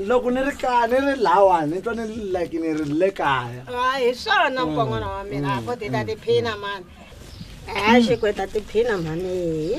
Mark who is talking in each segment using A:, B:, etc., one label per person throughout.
A: Loko ni ri kaya ni ri lawani ni twa ni like ni ri le kaya.
B: Hi swona mkon'wana wa mina ko ti ta tiphina mani. A xikweta tiphina mani.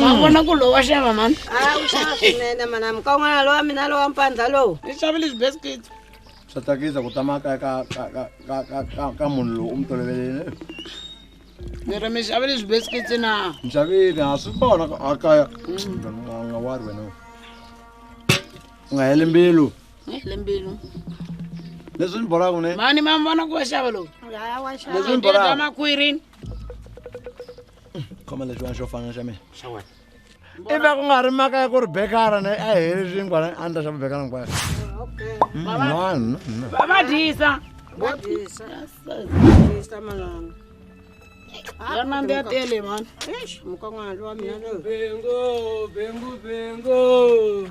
C: Ma vona ku lowa xava mani.
B: A u xava swinene mana mkon'wana lowa mina lowa mpandla lowu.
C: Ni xavile biscuits.
A: Swa tsakisa ku tama kaya ka munhu lowu u mi tolovelile.
C: Ni ri mi xavile biscuits na?
A: Mi xavile a swi kona a kaya. U nga wari wena. U nga heli mbilu.
C: Heli mbilu.
A: Leswi ni boraka ne.
C: Mani ma vona ku wa xava lowu.
B: Ya wa xava.
A: Leswi ni boraka.
C: Makhwirini.
A: Khoma lexiwani xo fana xa mina.
C: Xa wena.
A: Ivi ku nga ri mhaka ya ku ri bekara ne a heli swinkwa a ni ta xava bekara hinkwayo.
B: Okay.
A: No.
C: Va dyisa.
B: Va dyisa. Dyisa manana.
C: Ya nandziha tele mani.
B: Eish, mkon'wana lowa mina lowu.
D: Bengo, bengo, bengo.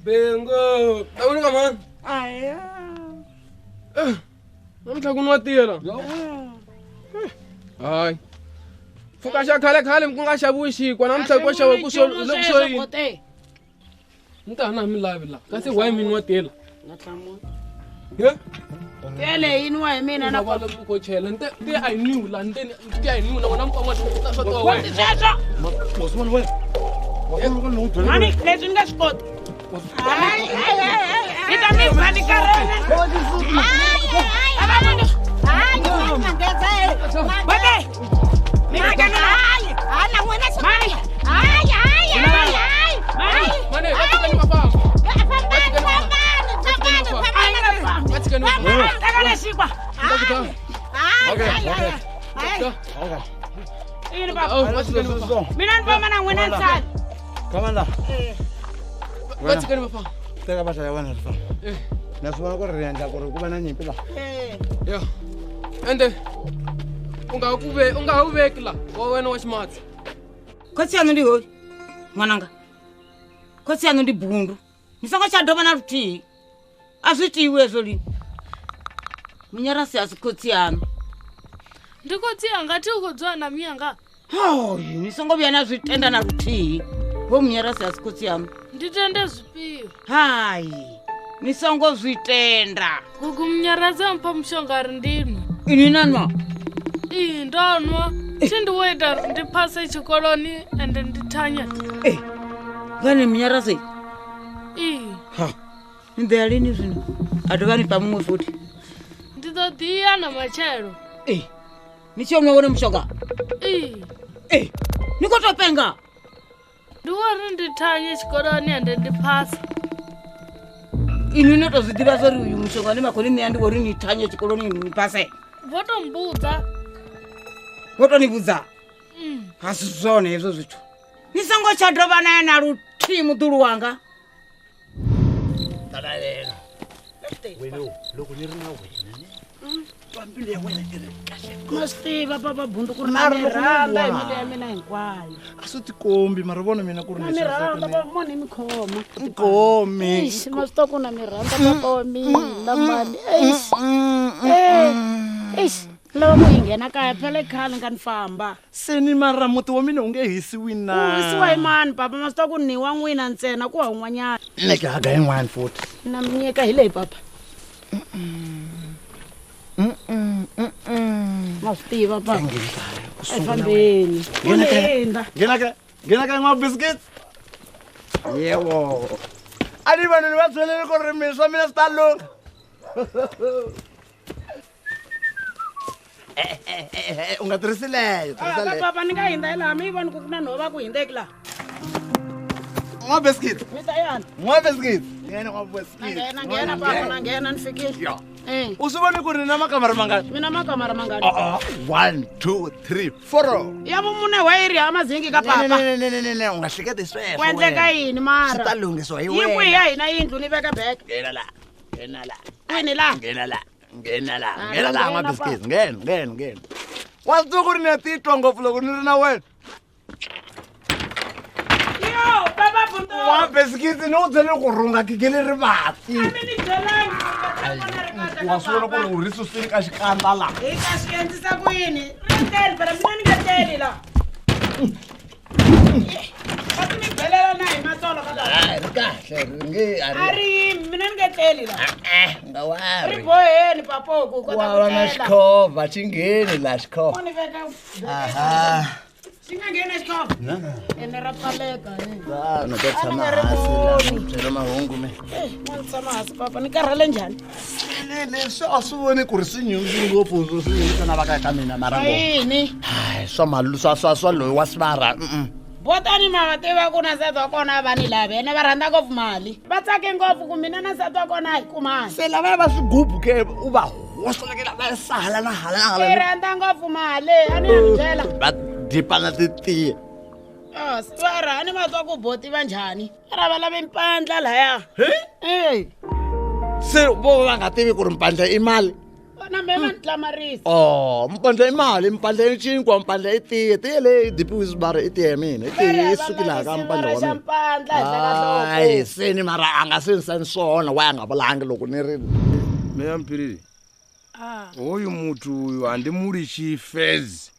D: Bengo. Tawunika mani.
B: Aya.
D: Namuntlha ku nwa tiyela. Hayi. Pfuka xa khale khale ku nga xaviwi xinkwa namuntlha ko xava ku so loko so yini. Ni ta na mi lavi la. Kasi why mi nwa tiyela?
C: Na hlamula.
D: Ye?
C: Tele yi nwa hi mina na
D: va loko ko chela. Nte te a yi nwiwi la nte te a yi nwiwi la wena mkon'wana swa towa wena.
C: Sweswo.
A: Osman wena.
C: Mani leswi ni nga swi koti. Ni ta mi ba ni karhele. Mina ni famba na n'wina nsali.
A: Come on la.
D: Va tshikeni va famba.
A: Teka mpahla ya wena ri famba. Na swi vona ku ri endla ku ri ku va na nyimpi laha.
D: Ya. Ende u nga ku ve u nga wu veki la wa wena wa ximatsi.
C: Khotsi yanu ndi hoyu ṅwananga. Khotsi yanu ndi bundu. Ni songo tsha dovha na luthihi. A zwi itiwi hezwo lini. Munyarasi a si khotsi yanu.
E: Ndi khotsi yanga thi u khou dzula na miyanga.
C: Hayi, ni songo vhuya na zwi tenda na luthihi. Vho Munyarasi a si khotsi yanu.
E: Ndi tende zwifhio?
C: Hayi, ni songo zwi tenda.
E: Gugu Munyarasi a mpha mushonga ri ndi nwe.
C: Inwi na nwa?
E: Ee, ndo nwa. Thi ndi wo ita uri ndi phase tshikoloni ende ndi thanye.
C: Ngani Munyarasi?
E: Ee.
C: Ha, ni ḓo ya lini zwino? A dovha ni fha muṅwe futhi.
E: Ndi ḓo ḓi ya na matshelo.
C: Ee, ni tshi yo nwa wone mushonga?
E: Ee.
C: Ee, ni khou tou penga?
E: Ndi uri ndi thanye tshikoloni ende ndi phase.
C: Inwi no tou zwi ḓivha zwa uri uyu mushonga une vha khou ni ṋea ndi uri ni thanye tshikoloni ni phase?
E: Vho tou mbudza.
C: Vho tou ni vhudza? A si zwone hezwo zwithu. Ni songo tsha dovha na ya na luthihi muḓulu wanga.
A: Talalela. Wena loko ni ri na wena ne. Twa mbilu ya wena i ri kahle.
C: Ma swi tiva papa Bundu ku ri na mi rhandza hi mbilu ya mina hinkwayo.
A: A swi tikombi mara vona mina ku ri
C: Na mi rhandza papa moni mi khoma.
A: Nkomi.
C: Eish, ma swi tiva ku na mi rhandza papa wa mina mani. Eish. Eish. Lava ku yi nghena kaya phela i khale nga ni famba.
A: Se ni mara muti wa mina u nge hisiwi na.
C: U hisiwa hi mani papa? Ma swi tiva ku ni wa n'wina ntsena ku ha un'wanyana.
A: Ni ki haga yin'wana futhi.
C: Na mi nyika hi leyi papa.
B: Ma swi tiva papa. A hi fambeni.
A: Nghena kaya.
B: Nghena.
A: Nghena kaya. Nghena kaya n'wa-biscuits. Yebo. A ni vanhu ni va byeleni ku ri mi swa mina swi ta lungha. Eh, eh, eh, eh, u nga tirhisi leyo tirhisa leyo.
B: Papa ni nga hindza hi laha mi yi voni ku ku na nhova ku hindzeki laha.
A: N'wa-biscuits.
B: Mi ta yana.
A: N'wa-biscuits. Nghena n'wa-biscuits.
B: Na nghena nghena papa na nghena ni fikile.
A: Ya.
B: Eh.
A: U swi voni ku ri ni na makamara mangani?
B: Mina makamara mangani?
A: Uh-uh. One, two, three, four.
B: Ya vumune wa yi ri ha mazingi ka papa.
A: Ne, ne, ne, ne, ne, u nga hleketi sweswo.
B: Ku endleka
A: wena.
B: yini mara?
A: Swi ta lunghisiwa hi
B: Yi kwihi
A: wena.
B: ya hina yindlu ni veka beke?
A: Nghena la. Nghena la.
B: Kwini la?
A: Nghena la. Nghena la.
B: Ah,
A: Nghena la
B: nghena
A: n'wa-biscuits. Nghena, nghena, nghena. Wa swi tiva ku ri ni ya titwa ngopfu loko ni ri na wena.
B: Yo, papa Buntu.
A: N'wa-biscuits ni u byele ku rhunga gigele rivati.
B: A mi ni byelangi ku ri va ta vona ri kahle
A: Wa
B: ka
A: swi vona ku
B: papa.
A: ri u ri susile ka xikandza la.
B: Hi ta swi endlisa ku yini? Ri tele phela mina ni nga teli la. Va ti mi belela na hi matsolo ka papa.
A: Hayi, ri kahle ri nge a
B: A
A: ri.
B: ri yimi, mina ni nge tleli la.
A: Eh, nga
B: Ri
A: wari.
B: boheni papo ku kota
A: Wa
B: ku
A: va na
B: tlela.
A: xikhova xi ngheni la xikhova.
B: U ni veka
A: Aha.
B: xi nga ngheni xikhova. Ene ra pfaleka. eh.
A: Vanhu ta
B: A ni
A: tshama
B: nga ri
A: hansi la
B: voni.
A: ni byela mahungu me.
B: Eh, ma ni tshama hansi papa ni karhale njhani?
A: Leswi a swi voni ku ri swi nyundzu ngopfu swi nyundzu na va ka ka mina mara
B: Swa
A: ngo.
B: yini?
A: Hayi swa malu swa swa swa loyi wa sivara.
B: Botani ma va tiva ku na nsati wa kona a va ni lavi ene va rhandza ngopfu mali. Va tsake ngopfu ku mina na nsati wa kona a hi kumani.
A: Se lavaya va swigubu ke u va hoxelekela va sahala na hala na
B: Ti
A: hala.
B: rhandza ngopfu mali a ni ya mi byela.
A: Va dipana titiya.
B: Ah, sivara a ni va twa ku boti va njhani. Ra va lave mpandla laya. Eh,
A: Se vo va nga tivi ku ri mpandla i mali.
B: na me va ni hlamarisa.
A: Oh, mpandla i mali, mpandla i xinkwa, mpandla i tiya. Tiya leyi dipiwe sibara i tiya ya mina. I tiya yi suki laha ka mpandla wa
B: xa
A: mina.
B: mpandla henhla ka
A: Hayi,
B: nhloko.
A: se ni mara a nga swi ni swona wa ya nga vulangi loko ni ri
F: Meya Mpiriri hoyu muthu uyu handimulitshi fedzi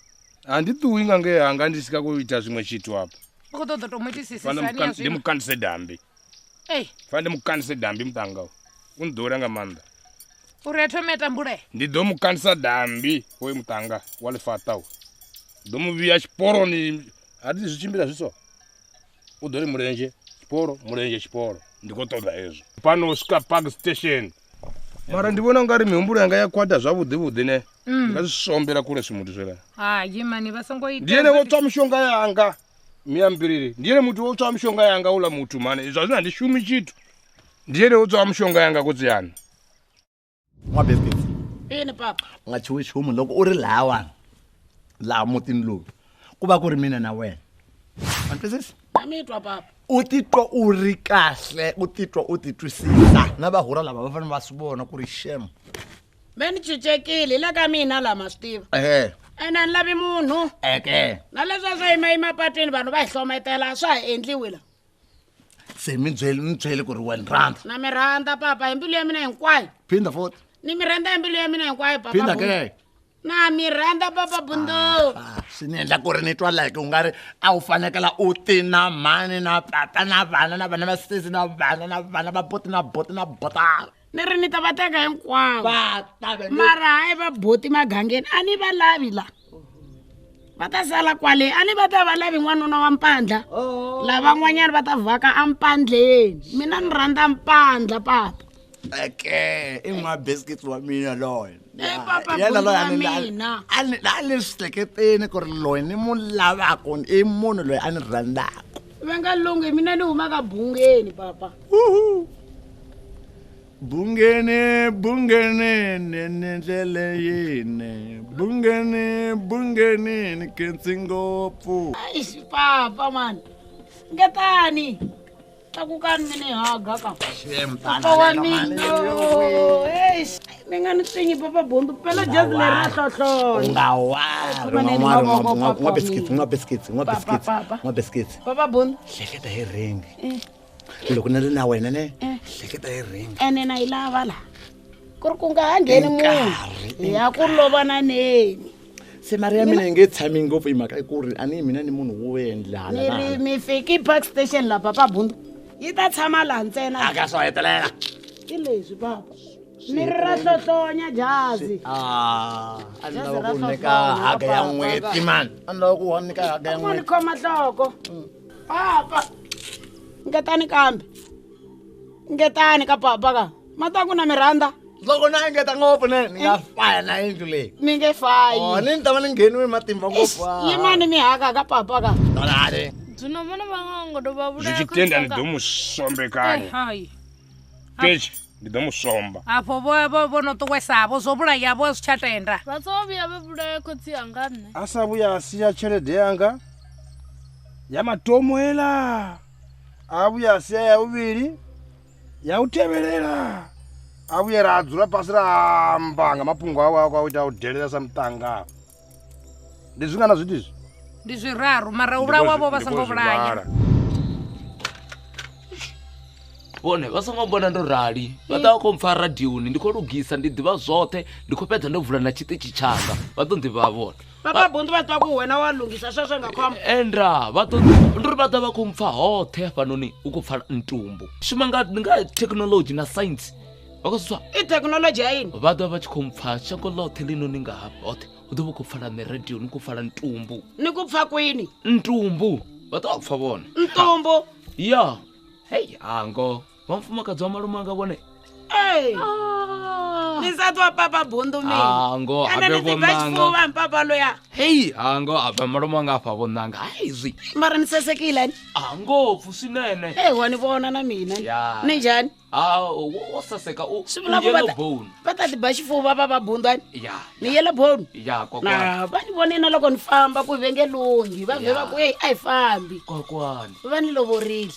F: handiṱuwi nga ngei hanga ndi sika kuita zwiṅwe tshithu apa
G: U khou ṱoḓa to mu
F: Fana
G: itisisani ya
F: ndi
G: zwino
F: mukandise dambi
G: ei
F: fana ndi mukandise dambi muṱanga u u nḓura nga maanḓa
G: uri a thome a tambule
F: ndi ḓo mukandisa dambi hoyu muṱanga wa ḽifhaṱa u ḓo mu vhiya tshiporoni a thi zwi tshimbila zwi so u ḓo ri mulenzhe tshiporo mulenzhe tshiporo ndi khou ṱoḓa hezwo fhano u swika park station mara ndi vhona ungari mihumbulo yanga ya khwaṱha zwavhuḓi vhuḓi ne ndi nga zwi sombela kule zwimuthu zwela
G: hayi mani vha songo ita
F: ndi ene wo tswa mishonga yanga miyambiriri ndi ene muthu wo tswa mishonga yanga uḽa muthu mani zwa zwino andishumi tshithu ndi ene wo tswa mishonga yanga kudziyani
A: n'wa biscuits.
B: Yini papa?
A: U nga chuhi nchumu loko u ri lahawani laha mutini lowu ku va ku ri mina na wena. Wa ni twisisa?
B: Na mi twa papa.
A: U titwa u ri kahle, u titwa u titwisisa. Na vahura lava va fanele va swi vona ku ri shem.
B: Me ni chuchekile hi le ka mina laha ma swi tiva.
A: Ehe.
B: Ene a ni lavi munhu.
A: Eke.
B: Na leswi swo yimayima patwini vanhu va hi hlometela a swa ha endliwi la.
A: Se mi byeli mi byeli ku ri wena rhandza.
B: Na mi rhandza papa hi mbilu ya mina hinkwayo.
A: Phinda futhi.
B: Ni mi rhandza hi mbilu ya mina hinkwayo papa.
A: Phinda
B: Bundu.
A: ke.
B: Na mi rhandza papa Bundu.
A: Ah, swi ni endla ku ri ni twa like u nga ri a wu fanekela u ti na mhani na papa na vana na vana va sesi na vana na vana va boti na boti na botana.
B: Ni ri ni ta va teka hinkwavo.
A: Va ta ve ni-
B: Mara hayi va boti magangeni a ni va lavi la. Va ta sala kwale a ni va ta va lavi n'wanuna wa mpandla. Lavan'wanyana va ta vhaka empandleni. Mina ni rhandza mpandla papa.
A: Eke i n'wa biscuits wa mina loyi.
B: Eh, papa,
A: Yena
B: Bundu
A: loyi
B: wa
A: a ni la-
B: mina.
A: a ni a ni swi hleketeni ku ri loyi ni mu lavaka i munhu loyi a ni rhandzaka.
B: Va nga lunghi mina ni humaka bungeni papa.
A: Uhu. Bungeni bungeni ni ndlela yini bungeni bungeni ni khensi ngopfu.
B: Eish papa mani. Ngetani. Tlakukani mi ni haga ka. Papa wa mina. Eish. Mi nga ni tswinyi papa Bundu phela jazi leri ra hlohlona.
A: U nga wari, u nga wari, n'wa biscuits, n'wa biscuits, n'wa
B: Papa,
A: biscuits,
B: papa.
A: n'wa biscuits.
B: Papa Bundu.
A: Hleketa hi ringi. Loko ni ri na wena ne, hleketa hi ringi.
B: Ene na yi lava la. Ku ri ku nga ha ngheni munhu.
A: Nkarhi,
B: Ya ku lovananeni.
A: Se mari ya mina yi nge tshami ngopfu hi mhaka ku ri a ni mina ni munhu wo endla hala
B: Ni
A: na
B: ri
A: hala.
B: mi fiki park station la papa Bundu. Yi ta tshama laha ntsena.
A: Aka swo hetelela.
B: I leswi papa. Ni ri ra hlohlonya jazi.
A: Ah, a ni
B: Jazi
A: lava
B: ra
A: ku nyika
B: hlohlonya,
A: haga ya
B: papa.
A: n'hweti mani a ni lava ku wa nyika haga ya
B: Ku ni
A: n'hweti
B: khoma nhloko. Papa. Ngetani kambe. Ngetani ka papa ka. Mata ku na mi rhandza.
A: Loko na engeta ngopfu ne ni nga faya na yindlu leyi.
B: Mi nge fayi.
A: Oh, ni ta va ni ngheniwe matimba ngopfu.
B: Yimani mi haka ka papa ka.
A: Tolani.
E: Zwino vhone vha nga ngo dovha
F: Zwi
E: vhulaya
F: tshi tenda ndi
E: khotsi
F: ḓo
E: anga.
F: mu sombekanya.
G: Hai.
F: Ketshi ndi ḓo mu somba.
G: Afho vho vho vho no ṱuwesavho zwo vhulaya vho a zwi tsha tenda.
E: Vha songo vhuya vha vhulaya khotsi anga nṋe.
F: A sa vhuya a sia tshelede yanga ya matomo ela. A vhuya a sia ya vhuvhili ya u tevhelela. A vhuya ra dzula fhasi ra amba nga mafhungo awe a khou ita u delela sa muṱanga. Ndi zwingana zwithu izwi?
G: Ndi zwiraru mara u vhulawa vho vha songo vhulaya.
H: Vhone vha songo mbona ndo rali vha ḓa vha khou mpfa radioni ndi khou lugisa ndi ḓivha zwoṱhe ndi khou fhedza ndo vula na tshiṱitshi tshanga vha ḓo nḓivha vhone.
B: Papa Bundu vha ṱwa ku wena wa lungisa sweswo nga khombo.
H: Enda vha ḓo ndi uri vha ḓa vha khou mpfa hoṱhe hafhanoni u khou pfa ntumbu shuma nga nga thekhinoḽodzhi na science vha khou zwi
B: I thekhinoḽodzhi ya ini?
H: Vha ḓo vha tshi khou mpfa shango ḽoṱhe ḽinoni nga hafha hoṱhe hu ḓo vha khou pfala nṋe radioni khou pfala ntumbu.
B: Ni ku pfa kwini?
H: Ntumbu vha ḓo pfa vhone.
B: Ntumbu.
H: Ya hei hango vha mufumakadzi wa malume anga vhone.
B: Ee. Ni sa ṱwa papa Bundu mini?
H: Hango
B: Ene
H: habe
B: ni
H: vho
B: ḓi bva
H: nanga.
B: tshifuva mpapa loya.
H: Hei hango habe malume anga afha vho nanga hai zwi.
B: Mara ni sasekile ni?
H: A ngopfu swinene.
B: Ee wa ni vona na mina.
H: Ya.
B: Ni njhani?
H: A wo saseka u
B: Swi vula ku va
H: yellow
B: ta-
H: bone.
B: Va ta ti ba xifuva va va Bundu ani?
H: Ya.
B: Ni yellow bone?
H: Ya kokwani.
B: Na va ni vone na loko ni famba ku ve nge lunghi va vhe va ku ei a hi fambi.
H: Kokwani.
B: Va ni lovorile.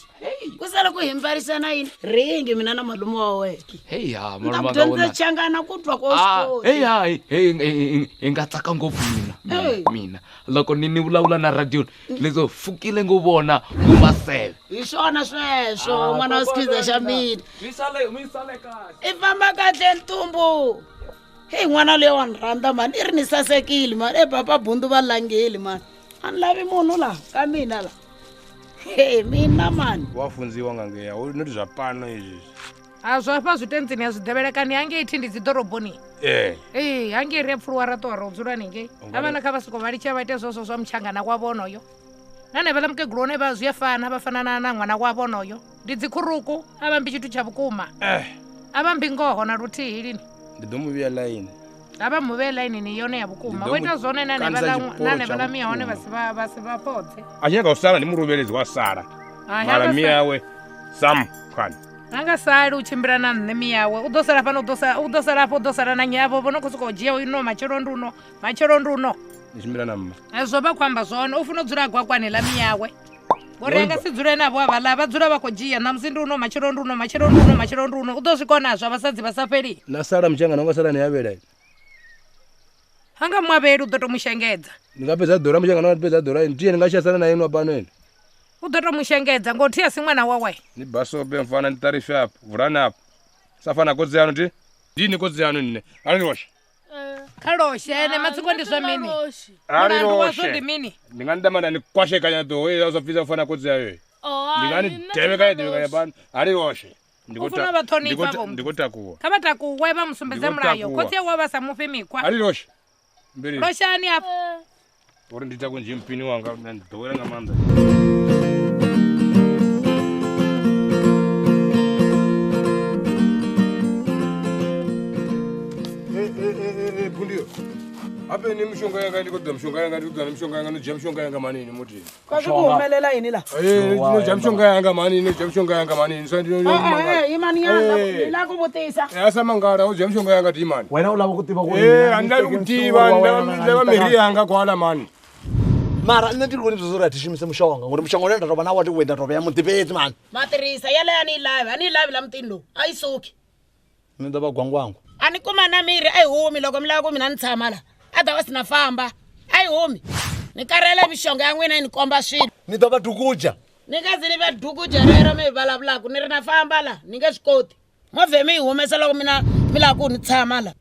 B: Ku sala ku hi mbarisana yini? Ringi mina na malume wa wena.
H: Hei ha
B: Ni ta
H: malume
B: ku
H: anga
B: dyondzisa
H: vona.
B: Changana ku twa ko
H: Ah,
B: swi
H: hey hayi hey hi nga tsaka ngopfu mina
B: Hey.
H: mina loko ni ni vulavula na radio lezo fukile ngo vona ngo maseve.
B: Hi swona sweswo n'wana wa xikhiza xa mina.
H: Mi sale mi sale kahle.
B: I famba kahle ntumbu. Heyi n'wana loyi wa ni rhandza mani i ri ni sasekile mani e papa Bundu va langeli mani. A ni lavi munhu laha ka mina la. He mina mani.
F: Wa funziwa nga ngea u noti zwa pano izwi.
G: A zwa hafha zwitentsini a zwi ḓevhelekani hangei thi ndi dzi ḓoroboni.
F: Ee.
G: Ee hangei ri a pfuluwa ra ṱuwa ro dzula haningei.
F: Ungari-
G: Havhaḽa kha vha soko vha litshe vha ite zwezwo zwa mutshangana wavho onoyo. Na hanevhaḽa mukegulu hone vha zwi a fana vha fana na na ṅwana wavho onoyo. Ndi dzi khuruku a vha ambi tshithu tsha vhukuma. A vha ambi ngoho na luthihi lini.
F: Ndi ḓo mu vhea ḽaini.
G: A vha mu vhee ḽainini ni yone ya vhukuma.
F: Ndi ḓo
G: Vho ita
F: mu
G: zwone na
F: kandisa
G: hanevhaḽa
F: tshiporo
G: na
F: tsha
G: hanevhaḽa mia hone
F: vhukuma.
G: vha si vha fhodze.
F: A tshi nyaga u sala ndi muruvheledzi wa sala.
G: Hai,
F: Mara
G: ha nga
F: miyawe sam khani.
G: A nga sali u tshimbila na nṋe miyawe u ḓo sala fhano u ḓo sala u ḓo sala afho u ḓo sala na nyavho vho no khou sokou dzhia uno matshelo ndi uno matshelo ndi uno.
F: Ni tshimbila na mma.
G: Hezwo vha khou amba zwone u funa u dzula gwakwani ḽa miyawe. Ngori a nga si dzule navho havhaḽa vha dzula vha khou dzhia ṋamusi ndi uno matshelo ndi uno matshelo ndi uno matshelo ndi uno u ḓo zwi kona zwa vhasadzi vha sa fheli.
F: Na sala mutshangana unga sala ni avhela.
G: Ha nga muavheli u ḓo to mu shengedza.
F: Ndi nga fhedza ḓora mutshangana nga fhedza ḓora ndiye ndi nga tsha sala na inwa pano ene.
G: U ḓo to mu shengedza ngori thi a si ṅwana wawe.
F: Ni basope mfana ni tarife apho vulani apho. Safana kodzi yanu ti. Ndini kodzi yanu nne. Ali loshe.
G: Kha loshe ene matsiko ndi zwa mini?
F: Ali
G: Mulandu wazwo
F: loshe.
G: ndi mini?
F: Ndi nga ndamana ni kwashekanya ḓo e sa pfisa fana kodzi yayo. Ndi nga ni devhekanya devhekanya pano. Ali loshe.
G: U funa vha ṱhonifha vho.
F: Ndi khou takuwa.
G: Kha vha takuwe vha mu sumbedze
F: Ndi khou
G: mulayo.
F: takuwa.
G: Khotsi awe vha sa mufhe mikhwa.
F: Ali loshe. Mbili.
G: Loshani afho.
F: Uri ndi takuwe ndzhie mpini wanga ndi ḓowela nga maanḓa. Bundiyo. Ape ni mishonga yanga ndi kuda mishonga yanga ndi kuda mishonga yanga nojia mishonga yanga manini muti.
B: Kasi ku humelela yini la?
F: Eh, ndinodya mishonga yanga manini, nodya mishonga yanga manini. Sa ndino.
B: Yimani nyana ni la ku vutisa.
F: Asa mangara udya mishonga yanga ti mani.
A: Wena u lava ku tiva ku
F: Eh, andilavi ku tiva, ndilava mirhi yanga kwala mani.
A: Mara nṋe ndi koni zwo uri a thi shumise mushonga ngori mushonga une nda tovha na wa ndi nda tovha ya muḓifhedzi mani.
B: Matirhisa yaleyo a ni yi lavi, a ni yi lavi la mutini lowu. A yi suki.
A: Ni ḓo vha gwangwangu.
B: A ni kuma na mirhi a yi humi loko mi lava ku mina ni tshama la. A ta va si na famba. A yi humi. Ni karhele mixonga ya n'wina yi ni komba swilo.
A: Ni ḓo vha dukudzha.
B: Ni nga zi ni va dukudzha rero mi vulavulaka ni ri na famba la ni nge swi koti. Movhe mi yi humesa loko mina mi lava ku ni tshama la.